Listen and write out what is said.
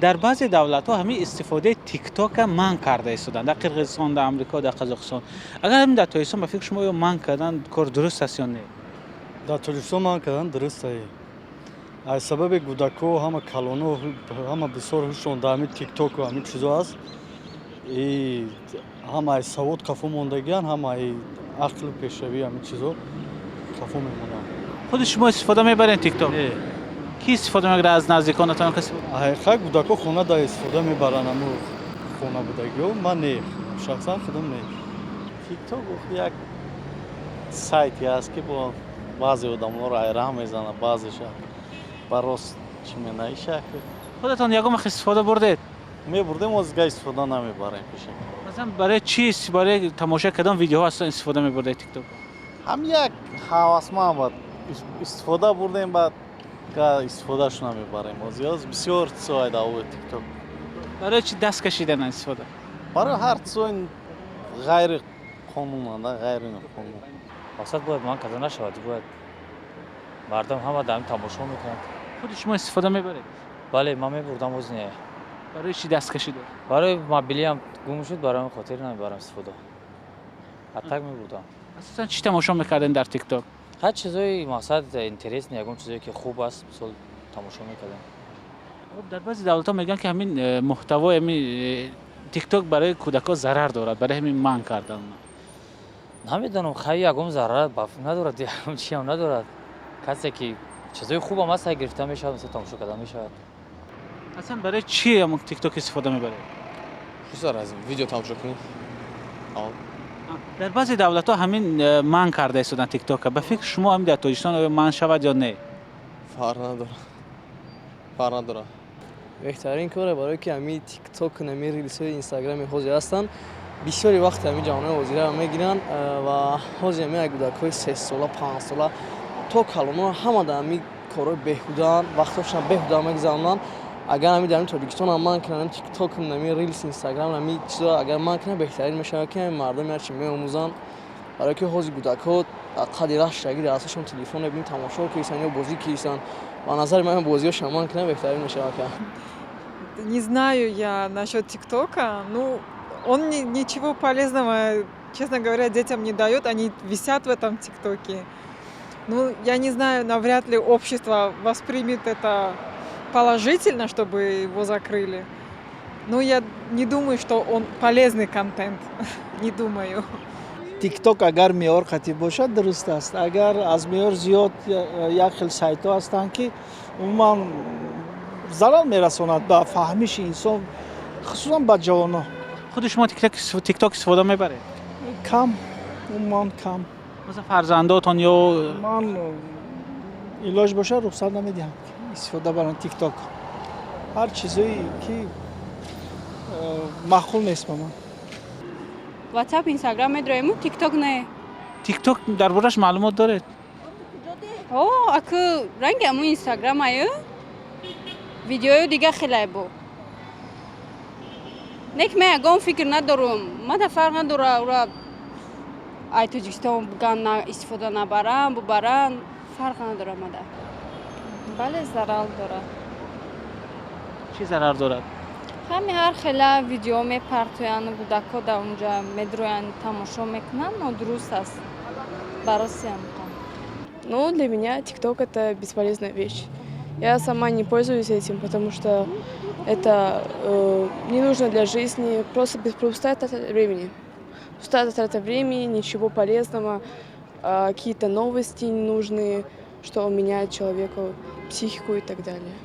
Дар баъзе давлатҳо ҳамин истифодаи Тиктока манъ карда истоданд, дар Қирғизистон, дар Амрико, дар Қазоқистон. Агар ҳамин дар Тоҷикистон, ба фикри шумо, ё манъ кардан кор дуруст аст ё не? Дар Тоҷикистон манъ кардан дуруст ае, аз сабаби кӯдако, ҳама калоно, ҳама бисёр ҳушшон дар ҳамин Тиктоку ҳамин чизо аст. И ҳама аз савод қафо мондагиан, ҳама ай ақлу пешравӣ, ҳамин чизо қафо мемонанд. Худи шумо истифода мебаред Тикток? Не. Ки истифода мекунад аз наздиконатон, каси? Ҳақиқат, кӯдако хона да истифода мебаранд, ҳаму хона будагиҳо. Ман не, шахсан худам не. Тикток як сайте аст, ки бо баъзе одаморо айраҳ мезанад, баъзеша ба рост чӣ менаиша. Худатон ягон вақт истифода бурдед? Мебурдем, озга истифода намебарем пеша. Масалан, барои чӣ, барои тамоша кардам видеоҳо аслан истифода мебурдед Тикток? Ҳам як ҳавасманд бад истифода бурдем, баъд истифодааш намебарем. Озиёз бисёр чизҳое дар Тикток. Барои чӣ даст кашидан аз истифода? Барои ҳар чизои ғайри қонунанда, ғайри қонун. Мақсад, бояд манъ карда нашавад, бояд мардум ҳама дар ҳамин тамошо мекунанд. Худи шумо истифода мебаред? Бале, ман мебурдам, оз не. Барои чӣ даст кашидед? Барои мобилиам гум шуд, барои ҳамин хотир намебарам истифода, а так мебурдам. Асосан чӣ тамошо мекардем дар Тикток? Ҳар чизои, мақсад, интересный, ягон чизое ки хуб аст, мисол, тамошо мекардем. Хуб, дар баъзе давлатҳо мегӯянд, ки ҳамин муҳтавои ҳамин Тикток барои кӯдакҳо зарар дорад, барои ҳамин манъ кардан. Намедонам, хай, ягон зарар надорад, ягон чиам надорад. Касе ки чизои хубам аст, гирифта мешавад, мисол, тамошо карда мешавад. Аслан барои чӣ ҳамон Тикток истифода мебаред? Хусусан аз видео тамошо кунем. Дар баъзе давлатҳо ҳамин манъ карда истоданд Тиктока. Ба фикри шумо, ҳамин дар Тоҷикистон оё манъ шавад ё не? Фарқ надорад, фарқ надорад. Беҳтарин коре, барое ки ҳамин Тикток, ҳамин рилсҳои Инстаграми ҳозир ҳастанд, бисёри вақти ҳамин ҷавонои ҳозираро мегиранд ва ҳозир ҳамин як кӯдакҳои 3сола, 5сола то калонҳо ҳама дар ҳамин корҳои беҳудаанд, вақтҳошон беҳуда мегузаронанд. Агар ҳамин дар ҳамин Тоҷикистон ҳам манъ кунанд ҳамин Тикток, ҳамин рилс, Инстаграм, ҳамин чизо агар манъ кунанд, беҳтарин мешавад, ки ҳамин мардум ҳарчи меомӯзанд, барое ки ҳозир кӯдакҳо қадри раштагӣ дар дасташон телефон мебинӣ, тамошо киристанд ё бозӣ киристанд. Ба назари ман, бозиҳошон манъ кунанд, беҳтарин мешавад. Не знаю я насчет ТикТока. Ну, он ничего полезного, честно говоря, детям не дает. Они висят в этом ТикТоке. Ну, я не знаю, навряд ли общество воспримет это положительно, чтобы его закрыли. Ну, я не думаю, что он полезный контент. Не думаю. Тикток агар меъёр қатъӣ бошад, дуруст аст. Агар аз меъёр зиёд, як хел сайтҳо ҳастанд, ки умуман зарар мерасонад ба фаҳмиши инсон, хусусан ба ҷавонон. Худи шумо Тикток истифода мебаред? Кам, умуман кам. Масалан, фарзандотон ё? Ман илоҷ бошад, рухсат намедиҳам истифода баранд Тикток. Ҳар чизое ки маъқул нест ба ман. Ватсап, Инстаграм медроему, Тикток не. Тикток дар борааш маълумот доред? О, аку ранги аму Инстаграм аю, видеою дига хелай бо. Не ки ман ягон фикр надорум, мада фарқ надора, ура ай Тоҷикистон буган на истифода набаранд, бубаранд, фарқ надора мада. Бале, зарар дорад. Чӣ зарар дорад? Ҳами ҳар хела видео мепартоянд, кӯдакҳо дар онҷа медроянд, тамошо мекунанд, нодуруст аст баросиам. Ну, для меня ТикТок — это бесполезная вещь. Я сама не пользуюсь этим, потому что это не нужно для жизни, просто пустая трата времени. Пустая трата времени, ничего полезного, какие-то новости ненужные, что меняет человеку психику и так далее.